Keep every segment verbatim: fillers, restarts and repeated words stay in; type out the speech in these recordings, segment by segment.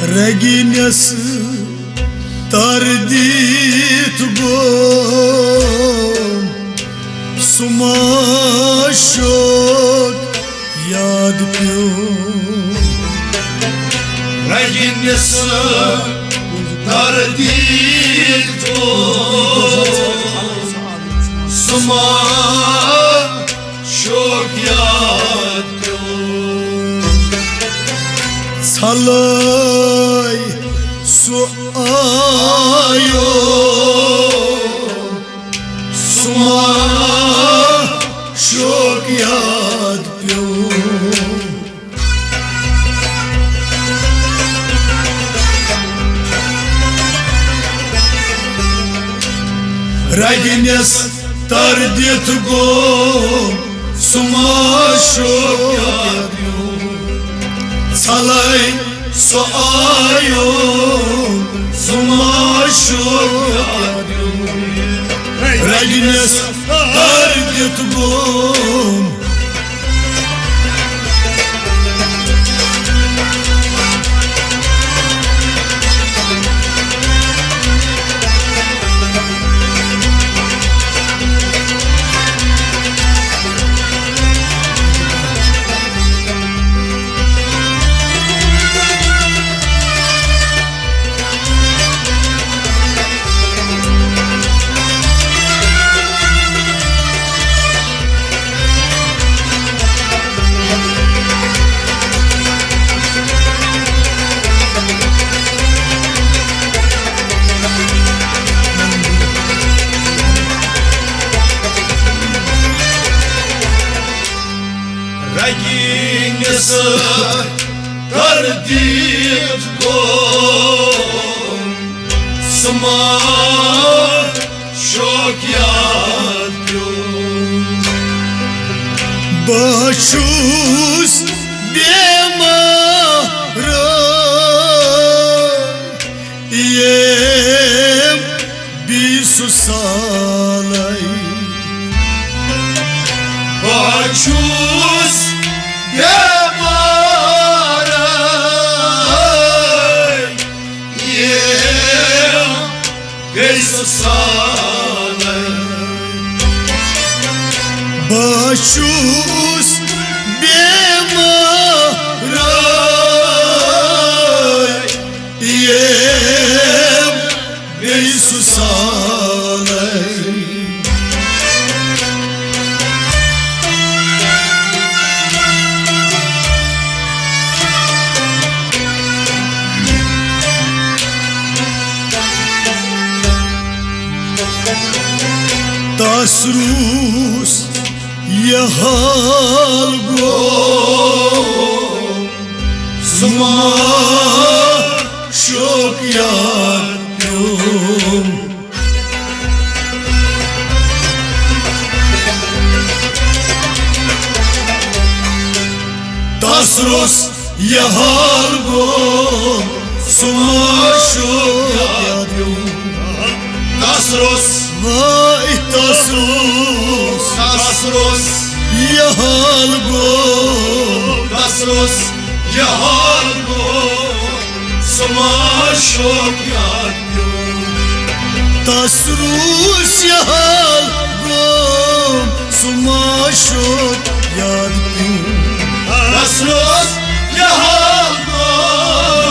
رگنس تردید گوم، سما شوق یاد پیو۔ رگنس تردید گوم، سما شوق یاد پیو۔ ژھلے سُہ آیو، سُہ ما شوق یاد پیو۔ رگنس تردید گوم، سُہ ما شوق یاد پیو۔ ژھلے سُہ آیو، سُہ ما شوق یاد پیو۔ رگنس تردید گوم۔ رگنس تردید گوم، سُہ ما شوق یاد پیو۔ بہٕ چھُس بیمار، یم بیسُ سالے۔ بہٕ چھُس بیمار، یم بیسُ سالے۔ بہٕ چھُس بیمار، یم بیسُ سالے۔ تس روٗز یہِ حال گوٚو، سُہ ما شوق یاد پیوٚم۔ تس روٚس یہِ حال گوٚو، سُہ ما شوق یاد پیوٚم۔ تس روٚس، وای تس روٚس، تس روٚس یہِ حال گوٚو، تس روٚس یہِ حال گوٚو، سُہ ما شوق یاد پیوٚم۔ تس روٚس یہِ حال گوٚو، سُہ ما شوق یاد پیوٚم۔ تس روٚس یہِ حال گوٚو،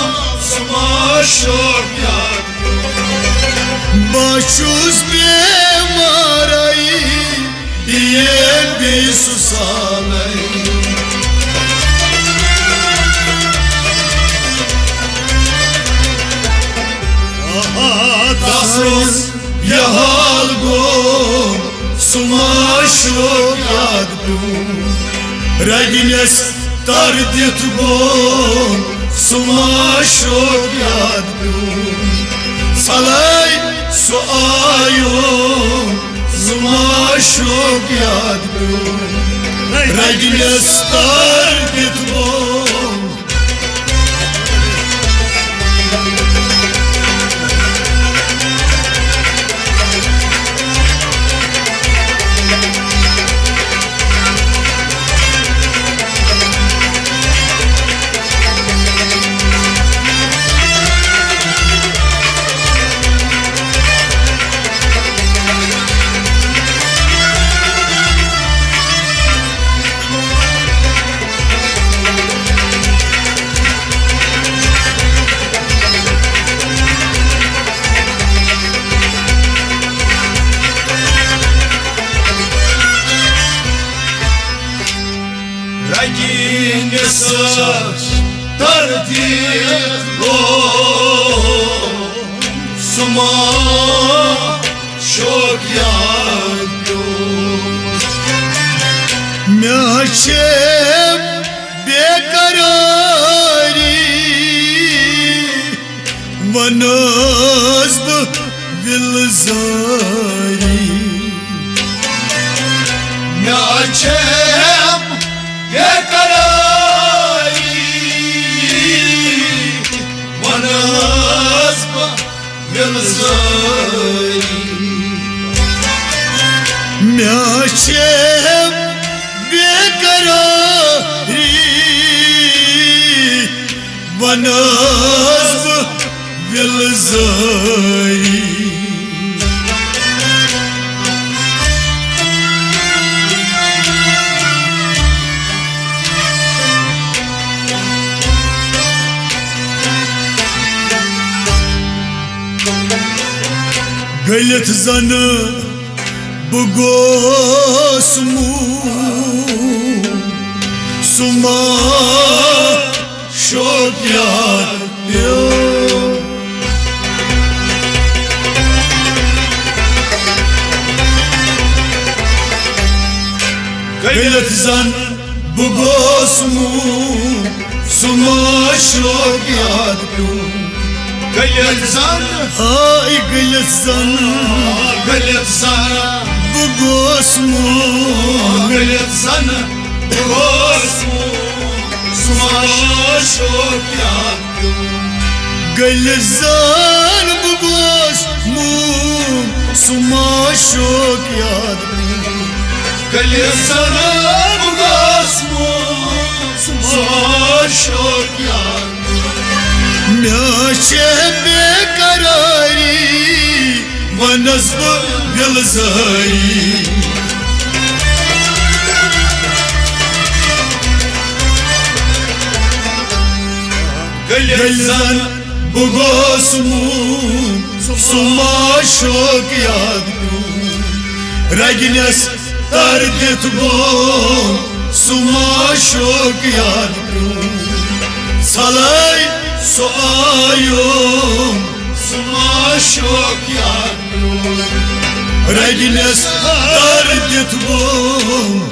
سُہ ما شوق یاد پیوٚم۔ بہٕ چھُس بیمارے، یہِ بیسُ سالے۔ تس روٚس یہِ حال گوٚو، سُہ ما شوق یاد پیوٚم۔ رگنس تردِتھ گوٚو، سُہ ما شوق یاد پیوٚم۔ ژھلے سُہ آیو، سُہ ما شوق یاد پیوٚم۔ رگنس تردِتھ گوٚو۔ ونس بہٕ وِلزٲری۔ مےٚ چھےٚ بے قرٲری، ونس بہٕ وِلزٲری۔ مےٚ چھےٚ بے قرٲری، ونس بہٕ وِلزٲری۔ گٔلِتھ زنہٕ بہٕ گوس موٗ، سُہ ما شوق یاد پیوٚو۔ گٔلِتھ زن بہٕ گوس موٗ، سُہ ما شوق یاد پیوٚو۔ گٔلِتھ زن، ہاے گٔلِتھ زن، گٔلِتھ زن بہٕ گوس موٗ، گٔلِتھ زن بہٕ گوس موٗ، سُہ ما شوق یاد پیوٚو۔ گٔلِتھ زن بہٕ گوس موٗ، سُہ ما شوق یاد پیوٚو۔ گٔلِتھ زن بہٕ گوس موٗ، سُہ ما شوق یاد۔ مےٚ چھےٚ بے قرٲری، ونس بہٕ وِلزٲری۔ گٔلِتھ زن بہٕ گوس موٗ، سُہ ما شوق یاد پیوٚو۔ رگنس تر دِتھ گوٚو، سُہ ما شوق یاد پیوٚو۔ ژھلے سُہ آیوم، سُہ ما شوق یاد پیوٚو۔ رگنس تر دِتھ گوٚو۔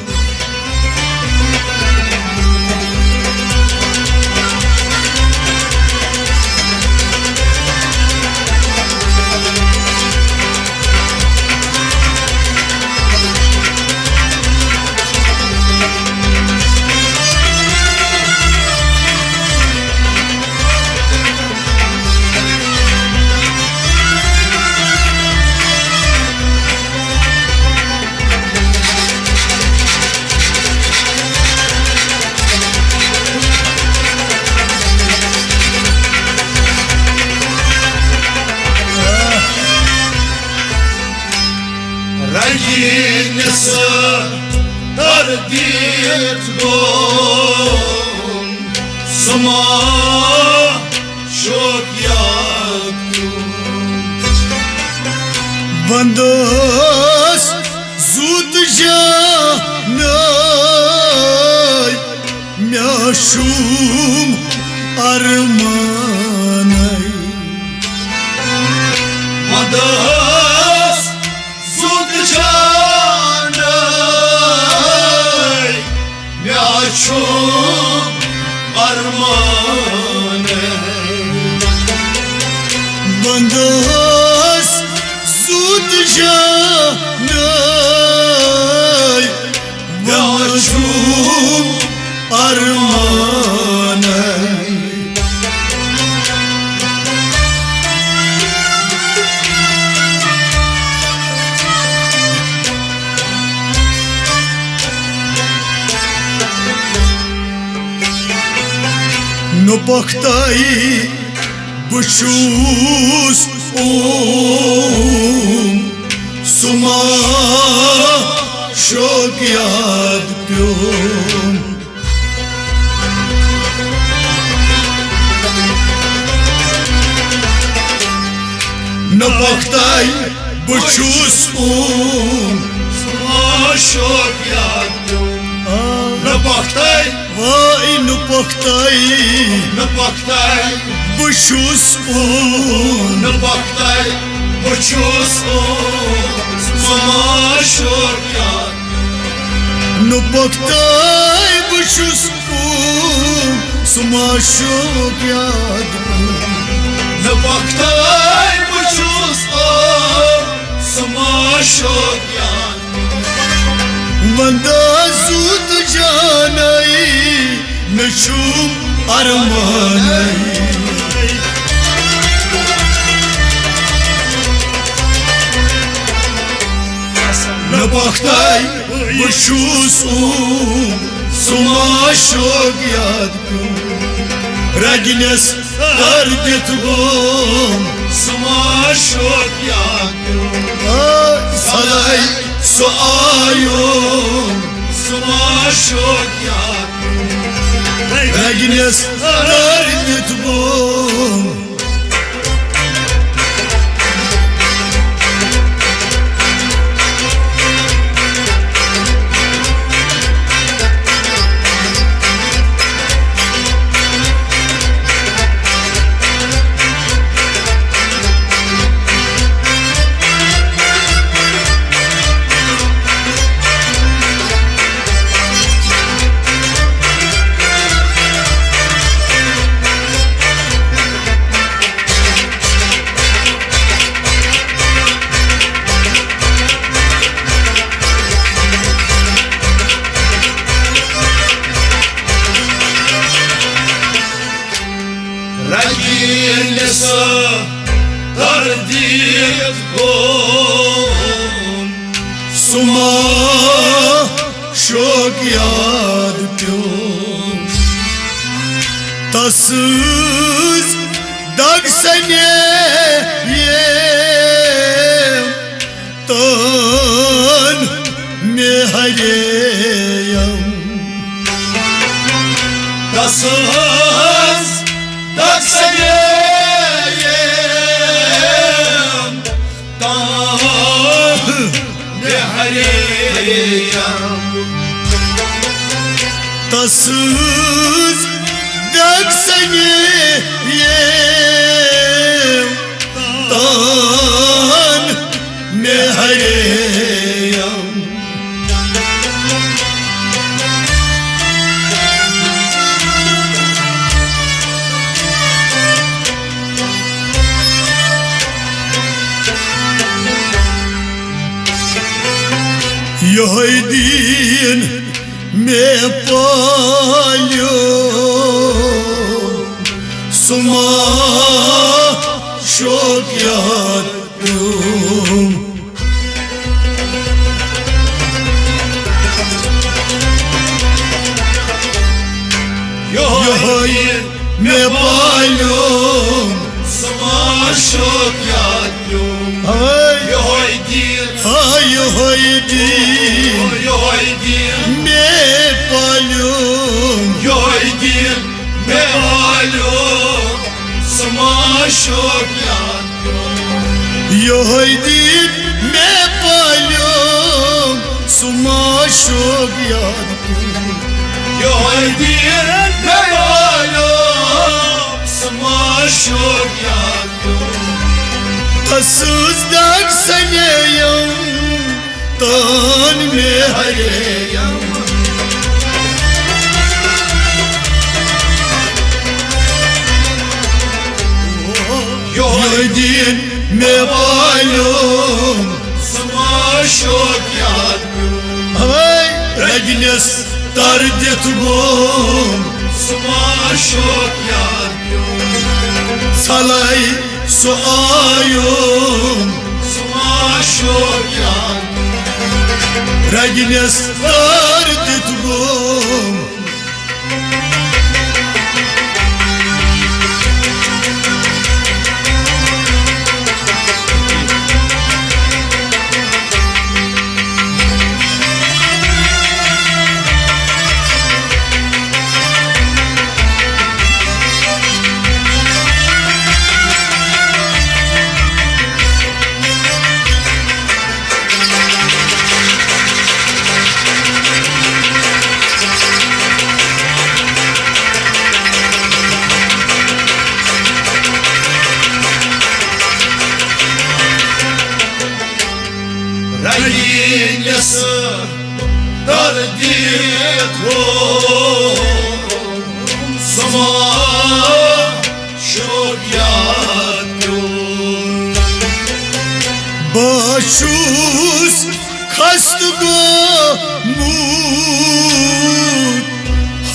رگینس تر دِتھ گوٚو، سُہ ما شوق یاد پیوٚو۔ ونٛدس زُت جانے، مےٚ شوٗم ارمانَے۔ ونٛدس زُت جانے، مےٚ شوٗم ارمانَے۔ ونٛدس زُت جانے، مےٚ شوٗم ارمانَے۔ نُپۄختَے بہٕ چھُس اوم، سُہ ما شوق یاد پیوٚم۔ نُپۄختَے بہٕ چھُس اوم، سُہ ما شوق یاد پیوٚم۔ آ۔ نُپۄختَے وٲے نُپۄختَے۔ نُپۄختَے۔ بہٕ چھُس اوم۔ نُپۄختَے۔ بہٕ چھُس اوم۔ سُہ ما شوق یاد۔ نُپۄختَے۔ بہٕ چھُس اوم۔ سُہ ما شوق یاد۔ نُپۄختَے۔ وقتاے بہٕ چھُس آو، سُہ ما شوقیان۔ وندا زُو تہٕ جانَے، مےٚ چھُم ارمانَے۔ نہ پختاے بہٕ چھُس اوم، سُہ ما شوق یاد پیوٚم۔ رگنس تر دِتھ گوم، سُہ ما شوق یاد پیوٚم۔ آ، ژھلے سُہ آیوم، سُہ ما شوق یاد پیوٚم۔ رگنس تر دِتھ گوم۔ رگی نسا تردید گوم، سُہ ما شوق یاد پیوٚم۔ تسٕنٛز دگ سنے یے تان مےٚ ہرییم۔ تسٕنٛز دگ سنے یے تان مےٚ ہرییم۔ تسٕنٛز دگ سنے یے تان مےٚ ہرییم۔ یہے دین مےٚ پالیو، سُہ ما شوق یاد پیوٚم۔ یہے مےٚ پالیو، سُہ ما شوق یاد پیوٚم۔ ہاے۔ یہے دین۔ ہاے، یہے دین۔ یہے دین۔ مےٚ پالیو۔ یہے دین۔ مےٚ پالیو۔ سُہ ما شوق یاد پیوٚم۔ یہے دین۔ مےٚ پالیو۔ سُہ ما شوق یاد یہے دین مےٚ پالیو، سُہ ما شوق یاد پیوٚم۔ تسٕنٛز دگ سنیٚیم، تان مےٚ ہریٚیم۔ یہے دین مےٚ پالیو، سُہ ما شوق یاد پیوٚم۔ ہاے، رگنس تر دِتھ گوم، سُہ ما شوق یاد پیوٚم۔ ژھلے سُہ آیوم، سُہ ما شوق یاد پیوٚم۔ رگنس تر دِتھ گوم۔ رگینس تر دِتھ گوم، سُہ ما شوق یاد۔ چھُس خستہٕ گوٚمُت،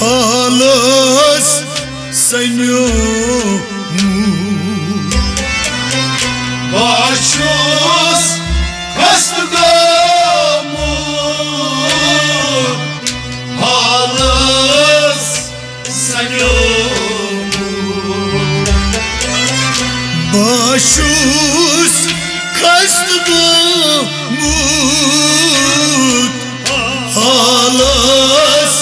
حالس سنیومُت۔ بہٕ چھُس خستہٕ گوٚمُت، حالس سنیومُت۔ بہٕ چھُس خستہٕ گوٚمُت، حالس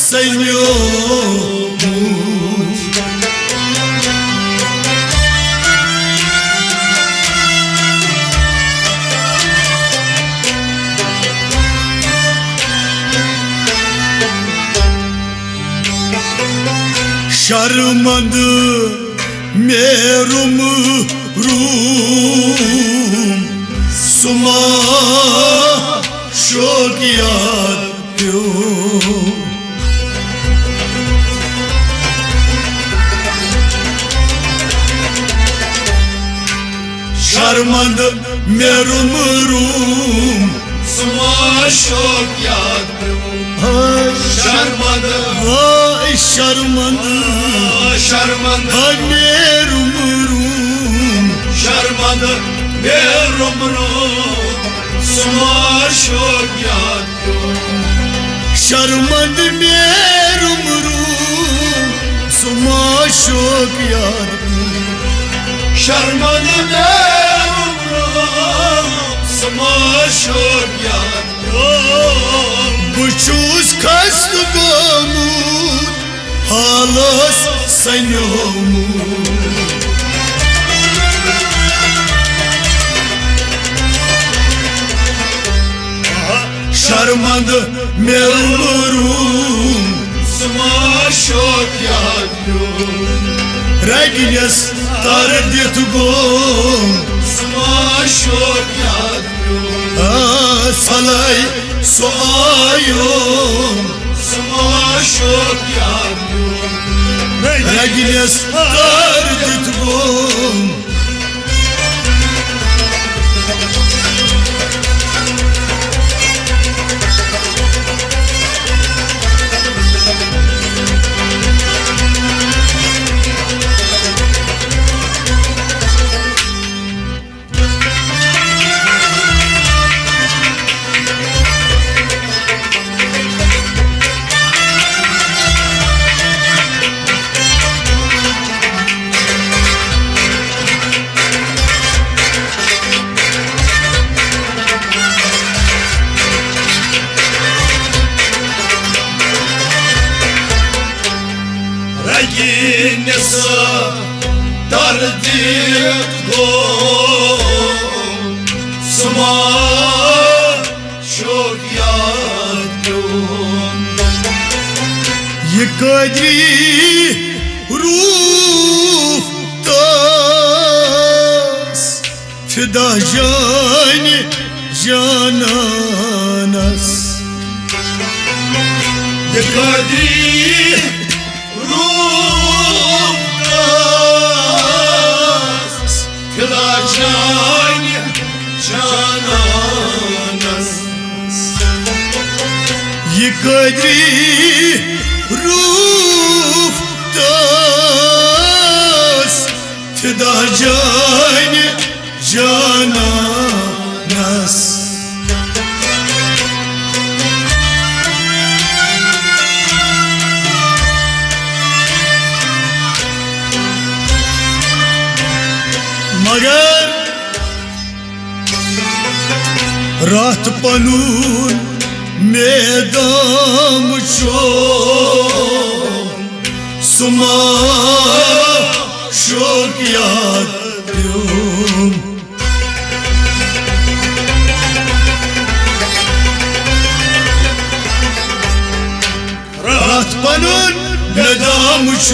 سنیومُت۔ شرمندٕ مےٚ روٚم روٚم، سُہ ما شوق یاد پیوٚو۔ شرمندٕ مےٚ روٚم روٚم، سُہ ما شوق یاد پیوٚو۔ ہاے شرمندٕ، ہاے شرمندٕ، ہاے شرمندٕ، ہاے مےٚ روٚم روٚم۔ شرمندٕ مےٚ روٚم روٚم، سُہ ما شوق یاد پیوٚو۔ شرمندٕ مےٚ روٚم روٚم، سُہ ما شوق یاد پیوٚو۔ شرمندٕ مےٚ روٚم روٚم، سُہ ما شوق یاد پیوٚو۔ بہٕ چھُس خستہٕ گوٚمُت، حالس سنیومُت۔ شرمندٕ مےٚ روٚم روٚم، سُہ ما شوق یاد پیوٚو۔ رگنس تر دِتھ گوٚم، سُہ ما شوق یاد پیوٚو۔ آ، سلے سُہ آیوم، سُہ ما شوق یاد پیوٚو۔ رگنس تر دِتھ گوٚم۔ رگینس تر دِتھ گوٚم، سُہ ما شوق یاد پیوٚم۔ یہِ قٲدری روٗح تس فدا جانہِ جانانس۔ یہِ قٲدری روٗح تس فدا جانہِ جانانس۔ یہِ قٲدری روٗح تس فدا جانہِ جانانس۔ مگر راتھ پنُن مےٚ دام چھُ، سُہ ما شوق یاد پیوٚم۔ راتھ پنُن مےٚ دام چھُ،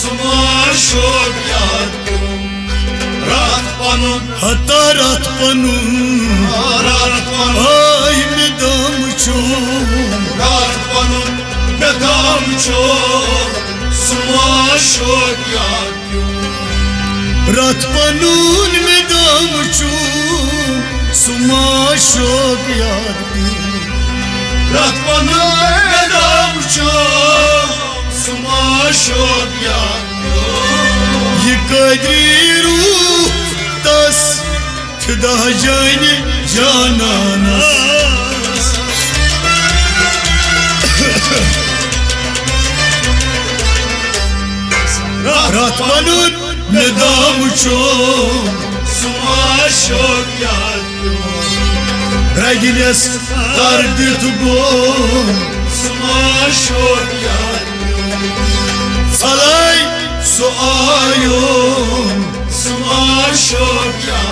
سُہ ما شوق یاد پیوٚم۔ راتھ پنُن، ہتا راتھ پنُن، راتھ پنُن، آے مےٚ دام چھُ۔ راتھ پنُن مےٚ دام چھُ، سُہ ما شوق یاد پیوٚم۔ راتھ پنُن مےٚ دام چھُ، سُہ ما شوق یاد پیوٚو۔ راتھ پنُن مےٚ دام چھُ، سُہ ما شوق یاد پیوٚو۔ یہِ قٲدری روح تس فدا جانہِ جانانس۔ راتھ پنُن مےٚ دام چھُ، سُہ ما شوق یاد پیوٚو۔ رگنس تر دِتھ گوٚو، سُہ ما شوق یاد پیوٚو۔ ژھلے سُہ آیو، سُہ ما شوق یاد